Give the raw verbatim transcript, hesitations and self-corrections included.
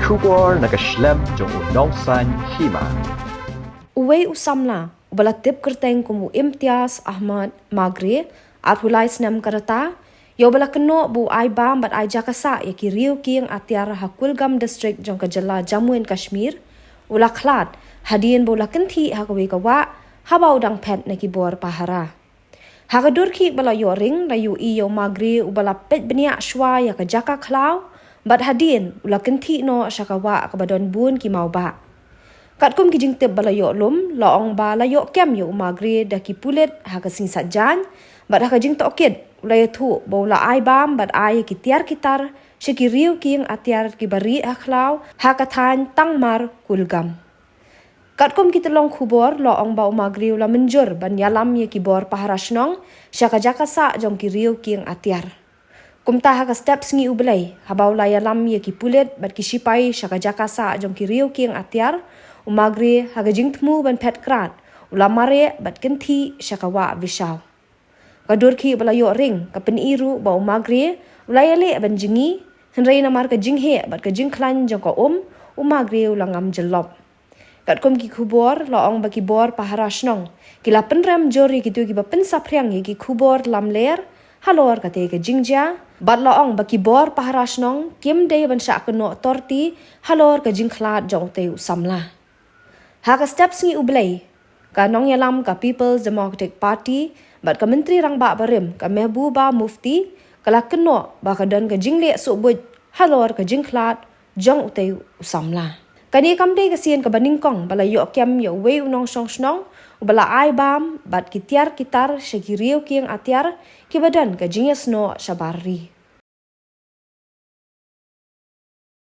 Khubor na ka shlem jong u Nongsaiñ Hima. Uwei u samla uba la tip kyrteng kum u Imtiaz Ahmad Magre, arphew lai snem ka rta, ïa uba la kynnoh ba u ai bam bad ai jaka sah ïa ki riew kieng atiar ha Kulgam District jong ka jylla Jammu and Kashmir, u la khlad hadien ba u la kynthih ha kawei ka wah haba u dang phet na ki bor pahara. Ha ka dur khih ba la ïoh ring, la ïohi ïa u Magre uba la peit bniah shuwa ïa ka jaka khlaw bad hadien u la kynthih noh sha ka wah kaba don bun ki mawbah. Katkum ki jingtip ba la ïoh lum, la ong ba la ïoh kem ïa u Magre da ki pulit ha ka sngi Saitjaiñ bad ha ka jingtohkit u la ïathuh ba u la ai bam bad ai ïa ki tiar ki tar sha ki riew kieng atiar kiba rieh ha khlaw ha ka thaiñ Tangmar, Kulgam. Katkum ki tyllong khubor, la ong ba u Magre u la mynjur ban ïalam ïa ki bor pahara shnong sha ka jaka sah jong ki riew kieng atiar. Kumta ha ka step sngi U Blei, haba u la ïalam ïa ki pulit bad ki shipai sha ka jaka sah jong ki riew kieng atiar, u Magre ha ka jingthmu ban phet krad u la mareh bad kynthih sha ka wah Vishaw. Ka dur khih ba la ïoh ring ka pyni ruh ba u Magre u la ïaleh ban jngi, hynrei namar ka jingheh bad ka jingkhlaiñ jong ka um, u Magre u la ngam jyllop. Katkum ki khubor, la ong ba ki bor pahara shnong ki la pynrem jur ïa kito kiba pynsaphriang ïa ki khubor lamler halor katei ka jingjia, bad la ong ba ki bor pahara shnong kim dei ban shah kynnoh torti halor ka jingkhlad jong utei u samla. Ha ka step sngi U Blei, ka nongïalam ka People's Democratic Party bad ka Myntri Rangbah barim, ka Mehbooba Mufti, ka la kynnoh ba ka don ka jingleh suhbuit halor ka jingkhlad jong utei u samla. Kane kam dei ka sien kaba nyngkong ba la ïoh kem ïa uwei u nongshong shnong uba la ai bam bad ki tiar ki tar sha ki riew kieng atiar kiba don ka jingïasnoh shabar ri.